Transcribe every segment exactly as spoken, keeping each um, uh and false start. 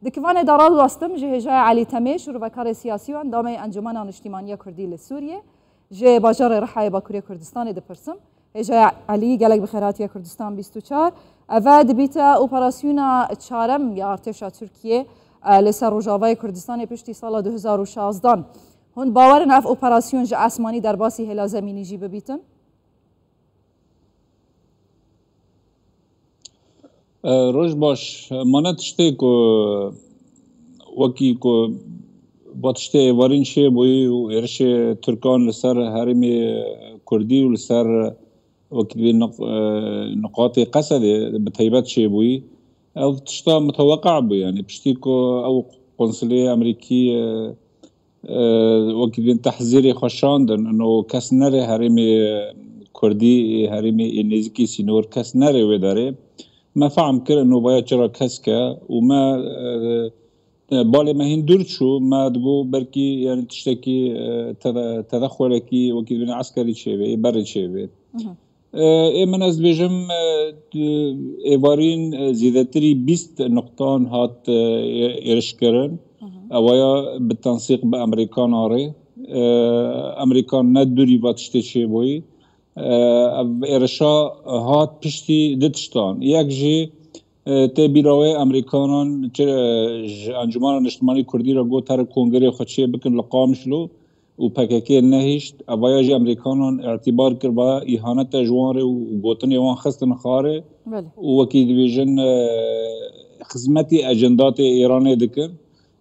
Di kivanê de radwastim ji hêjaya Elî Temê, şûrvekarê siyasî û endamê Encûmena Niştîmaniya Kurdî li Sûriyê, ji bajarê Rihayê Bakurê Kurdistanê dipirsim. Hêjaya Elî, gelek bi xêr hatiye Kurdistan bîst û çar. Eve dibîte operasyona çarem ya artêşa Tirkiyê, e, li ser Rojavayê Kurdistanê piştî sala du hezar û şazdan. Hûn bawer in ev operasyon ji esmanî derbasî hêla zemînî jî bibîtin? E, roj baş. Mane tiştê ku, wekî ku va tiştê êvarîn çêbûyî û êrişê Tirkan li ser herêmê Kurdî û li ser wekî divê niq-, e, niqatê Qesedê bi taybet çêbûyî, ev tişta miteweqe bû. Yanî piştî ku ew qunsulê Amerîkî, e, e, wekî divên tehzîrê xwe şandin, ino kes nere herêmê Kurdî, herêmê ê nêzîkî sînor, kes nere wê derê. Me fehm kir, ino vaya çira kesk e û me, e, e, balê me hîn dûr çû, me digot belkî, yani, tiştekî, e, tede-, tedexulekî wekî divên eskerî çêbê, berê çêbê. Ê min, ez dibêjim, e, êvarîn, e, zêdetirî bîst nuqtan hat, e, ê-, êrişkirin. Ewaya bi tensîq bi Amerîkana rê. E, Amerîkan ne dûrî va tiştê çêbûyî. E, ev êrişa hat piştî du tiştan. Yek jî, e, tê bîra wê Amerîkanan çi, e, ji Encûmena Niştimanî Kurdî re got here kongrê xwe çê bikin li Qamişlo. û P K K nehişt, evaya jî Amerîkanan îtîbar kir, va îhanete ji wan re û gotinê wan xistin xare Belê. û wekî dibêjin, e, xizmetî ecendatê Îranê dikin.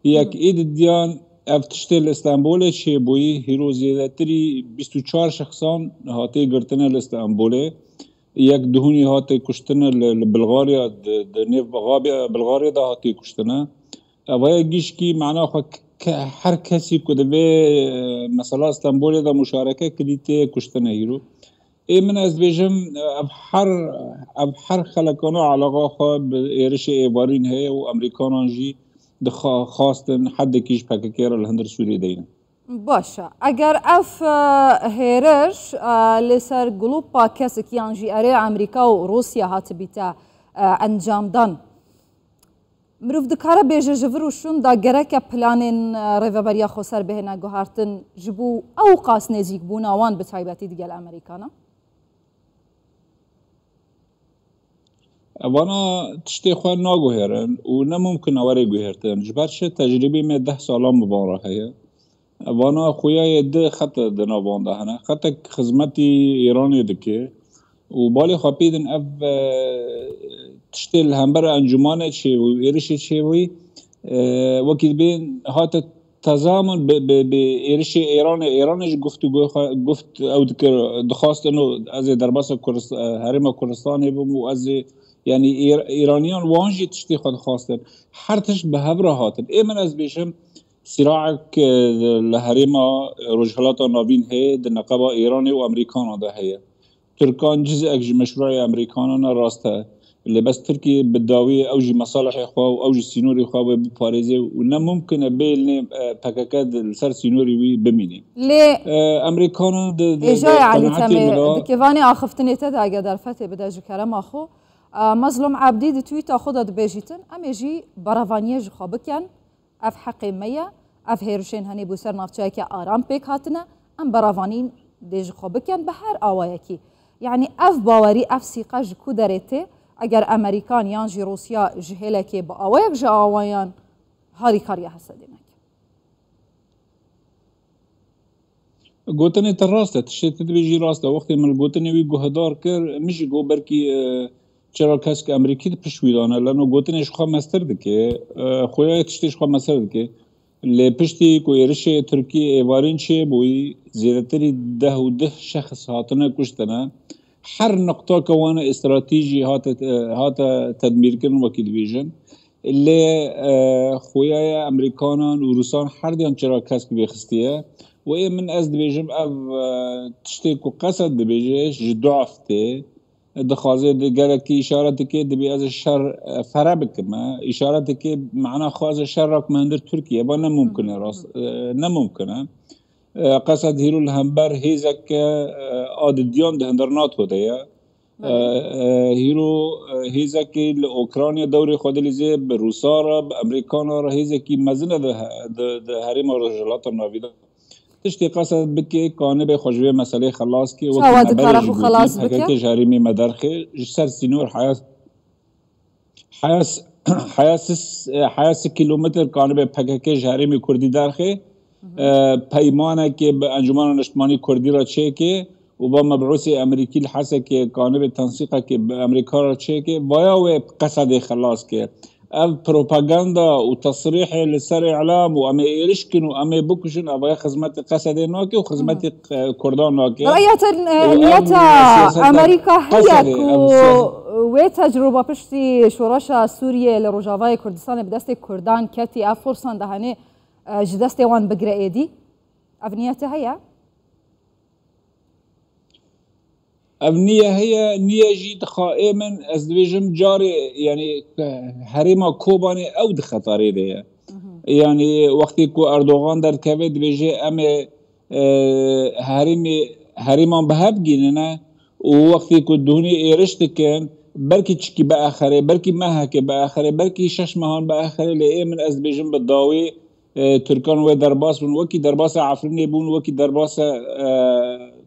Yek Hı. ê didiyan ev tiştê li Stenbolê çêbûyî, hîro zêdetirî bîst û çar şexsan hatê girtine li Stenbolê. Yek duhunî hatê kuştine li, li Bilgarya, di, di nêv Bilgarya, Bilgarya de hatê kuştine. Evaya gişkî mana xwe ke-, her kesî ku divê, e, mesela Stenbolê de muşareke kirî tê kuştine hîro. Ê min ez dibêjim, e, ev her, ev her xelekano alaqa xwe bi êrişê êvarîn heye û Amerîkanan jî dixwa-, xwastin hedekî ji P K K re li hundir Sûriyê deynin. Baş e. Eger ev, e, hêriş, e, li ser gulûpa kesik yan jî erê Amerîka û Rûsya hatibîte, e, encamdan, mirov dikare bêje ji vir û şûn de gereke planên, e, Rêveberiya Xweser bihêne guhertin ji bo ew qas nêzîkbûna wan bi taybetî digel Amerîkana? Vana tiştê xwe naguherin û ne mumkin e were guhertin. Ji ber çi tecrîbê me deh salan bi van re heye. Vana xuya yê di xet di nav wan de hene. Xetek xizmetî Îranê dike û balê xwe pê din ev, e, tiştê li hember encûmanê çêbû, êrişê çêbûyî, e, wekî dibê hate tezamun bi, bi, bi êrişê Îranê. Îranê ji guftûgoyê xwe, guft ew dikir, dixwast ino ez ê derbasa Kurdist-, e, herêma Kurdistanê bim û ez ê, yanî Îr-, Îraniyan wan jî tiştê xwe dixwastin. Her tişt bi hev re hatin. Ê min ez bêjim, sîraek, e, li herêma Rojhilata Navîn heye, di neqeba Îranê û Amerîkana de heye. Tirkan cizek ji meşrûeyê Amerîkanan e, rast e. Lê bes Tirkiye bi dawî ew jî mesalihê xwe û ew jî sînorê xwe wê biparêze û ne mumkin e bê li nê, e, P K K di, li ser sînorê wî bimîne. Lê E, Amerîkanan di, di, di Hêjaya Elî qenaetê Temê, min de di kêvanê axiftinê te de eger derfetê bide ji kerema xwe, e, Mezlûm Ebdî di tweeta xwe de dibêjîtin, em ê jî berevaniyê ji xwe bikin. Ev heqê me ye. Ev hêrişên henê bo ser navçeyeke aram pêk hatine. Em berevanîn dê ji xwe bikin bi her awayekî. Yanî ev bawerî, ev sîqe ji ku derê tê? Eger Amerîkan yan jî Rûsya ji hêlekê bi awayek ji awayan harîkariya hesedê neke. Gotinê te rast e, tiştê tu dibêjî rast e. Wextê min li gotinê wî guhdar kir, min jî got belkî, e, çira kesk Amerîkî di pişt wî de ne, leno gotinê ji xwe mestir dike, e, xuya yê tiştê ji xwe mestir dike. Lê piştî ku êrişê Tirkiyê êvarîn çêbûyî, zêdetirî deh û deh şexs hatine kuştine. Her nuqtake wan e stratejî hate, e, hate tedmîrkirin, wekî dibêjin. Lê, e, xuya ye Amerîkanan û Rûsan her diyan çira kesk vêxistiye. Û ê min ez dibêjim ev, e, tiştê ku Qesed dibêje ji duaf tê. Dixwaze di gelekî îşaret dike, dibê ez ê şer, e, fere bikim. E, îşaret dike, mana xwe ez ê şer rakim hundir Tirkiye. Ba ne mumkin e rast, e, ne mumkin e. E, Qesed hîro li hember hêzeke, e, a didiyan di hundir NATO de ye. Belê. E, e, hîro, e, hêzekî li Ukrayna dewrê xwe dilîzê bi Rûsa re, bi Emerîkana re hêzekî mezin e di, di, di herêma Rojhilata Navî de. Tiştê qesed bike, kanibê xwe ji vê meselê xelas ke, wekî Çawa me berê dikare jî xwe gotî, xelas bike? P K K ji herêmê me derxê, ji ser sînor heya, heya s-, heya sis-, heya sih kilometr kanibê P K K ji herêmê Kurdî derxê, e, peymanekê bi Encûmena Niştimanî Kurdî re çêke û va mebûsê Emerîkî li Hesekê kanibê tensîqekê bi Emerîka re çêke, vaya wê qesedê xelas ke. Ev propaganda û tesrîhê li ser îlam û em ê êriş kin û em ê bikujin, ev ya xizmetê qesedê nake û xizmetê, e, Kurdan nake. Raya te, e, Û ev niyeta siyaseta Amerîka heye qesedê, ku ev siya- wê tecrûba piştî şoreşa Sûriyê li Rojavayê Kurdistanê bi destê Kurdan ketî, ev forsan de henê, e, ji destê wan bigire êdî? Ev niyete heye? Ev niye heye, niye jî dixa ê min, ez dibêjim carê, yanî, herêma Kobanê ew di xetarê de ye. Yanî wextê ku Erdogan derdikeve dibêje em ê, e, herêmê, herêman bi hev gînine û wextê ku dûnî êriş dikin, belkî çikî biaxire, belkî meheke biaxire, belkî şeş mehan biaxire, lê ê min ez dibêjim bi dawî, e, Tirkan wê derbas bûn, wekî derbasa Efrînê bûn, wekî derbasa, e,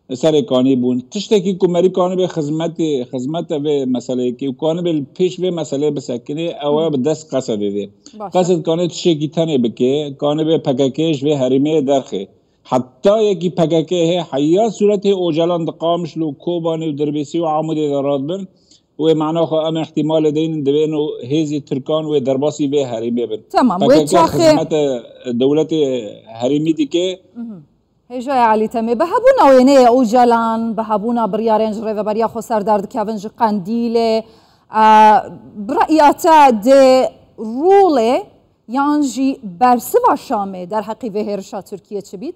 Serê Kanî bûn. Tiştekî ku merî kanibê xizmetê, xizmete vê meseleyekê û kanibê li pêş vê meseleyê bisekinê, ew e bi dest qesedê dê. Baş e. Qesed kanê tiştekî tenê bike, kanibê P K K ji vê herêmê derxê. Heta yekî P K K hê heya sûretê Ocalan di Qamişlo, Kobanê û Dirbêsî û Amûdê de radibin, wê mana xwe em îhtîmalê deynin, divê ino hêzê Tirkan wê derbasî vê herêmê bin. Tamam, wê P K K çaxê xizmete dewletê herêmî dike. Mhm. Hêjaya Elî Temê, bi hebûna wêneyê Ocalan, bi hebûna biryarên ji rêveberiya xweser derdikevin ji Qendîlê, e, bi reya te dê rolê yan jî bersiva Şamê derheqî vê hêrişa Tirkiyê çi bît?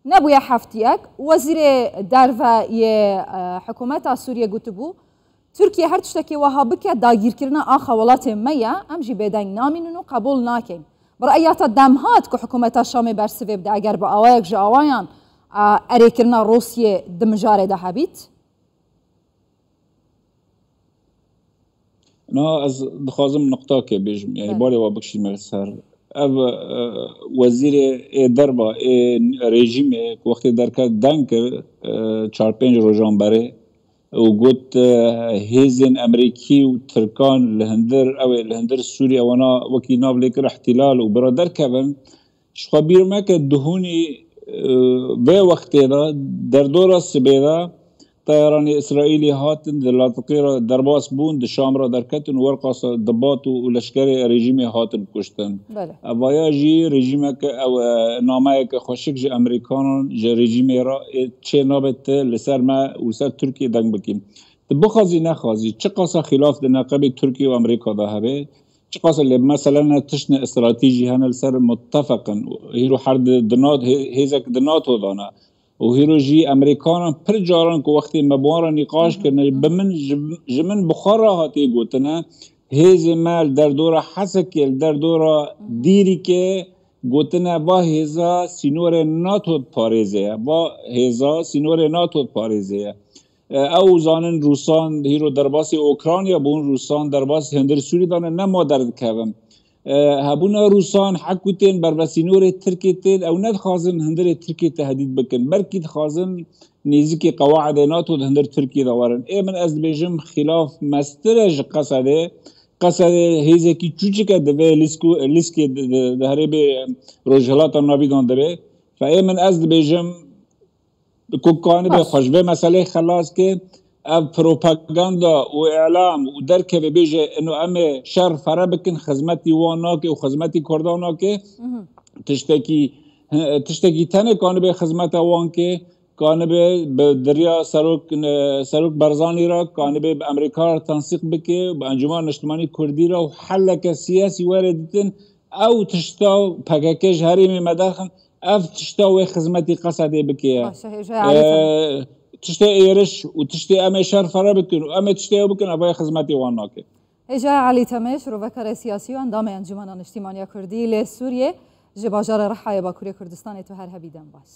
Nebûye heftiyek, wezîrê derve yê, e, hikûmeta Sûriyê gotibû, Tirkiye her tiştekê wiha bike, dagîrkirina axa welatê me ye, em jî bêdeng namînin û qebûl nakin. Bi reya te dem hat ku hikûmeta Şamê bersivê bide, eger bi awayek ji awayan, a, erêkirina Rûsiyê di mijarê de hebît? Na, ez dixwazim nuqtakê bêjim, yanî Belê. Balê we bikişîme li ser. Ev, e, wezîrê ê derva ê rejîmê ku wextê derket deng kir, e, çar pênc rojan berê, û got, e, hêzên Emerîkî û Tirkan li hundir, ew ê li hundir Sûriye wana wekî nav lê kir îhtîlal û bira derkevin. Ji xwe bîr meke, duhûnî, e, vê wextê de, derdora sibê de, teyaranê Îsraîlî hatin, di latiqê re derbas bûn, di Şam re derketin û werqasa dibat û, û leşkerê rejîmê hatin kuştin. Belê. Evaya jî rejîmeke, ew, e, nameyeke xweşik ji Emerîkanan, ji rejîmê re, ê çê nabe tu li ser me û li ser Tirkiye deng bikî. Tu bixwazî nexwazî, çiqasa xîlaf di neqebê Tirkiye û Emerîka de hebe, çiqasa lê mesela ne tiştine stratejî hene li ser muttefeq in. Hîro her di, di nat-, hê-, hêzek di NATO de ne. Û hîro jî Emerîkanan pir caran ku wextê me bi wan re nîqaş kirine, bi min, ji, ji min bi xwe re hatiye gotine, hêzê me li derdora Hesekê, li derdora Dîrîkê gotine, va hêza sînorê NATO diparêze ye, va hêza sînorê NATO diparêze ye. E, ew zanin Rûsan hîro derbasî Okrayna bûn, Rûsan derbasî hundir Sûrî dane, nema derdikevin. E, hebûna Rûsan hek û tên berve sînorê Tirkiyê tên, ew nedixwazin hundirê Tirkiyê tehdîd bikin. Belkî dixwazin nêzîkî qewaidê NATO di hundir Tirkiyê de werin. Ê min ez dibêjim xîlaf mestir e ji Qesedê. Qesedê hêzekî çûçik e di vê lîsku-, lîskê di, di, di herêmê Rojhilata Navî de dibe. Fe ê min ez dibêjim ku kanibê Baş. Xwe ji vê meselê xelas ke, ev propaganda û îlam û derkeve bêje, ino em ê şer fere bikin, xizmetî wan nake û xizmetî Kurdan nake. Mhm. Tiştekî, tiştekî tenê kanibê xizmeta wan ke, kanibê bi diriya Serok, Serok Barzanî re, kanibê bi Emerîka re tensîq bike, bi Encûmena Niştimanî Kurdî re û heleke siyasî were dîtin, ew tişta P K K ji herêmê me derxin, ev tişta wê xizmetî Qesedê bike ye. Baş e, hêjaya Elî Temê. Ee, tiştê êriş û tiştê em ê şer fere bikin û em ê tiştê ew bikin, ev ê xizmetî wan nake. Hêjaya Elî Temê, şirovekara siyasî û endamê Encûmena Niştîmaniya Kurdî lê Sûriyê, ji bajarê Rihayê Bakurê Kurdistanê, tu her hebî dem baş.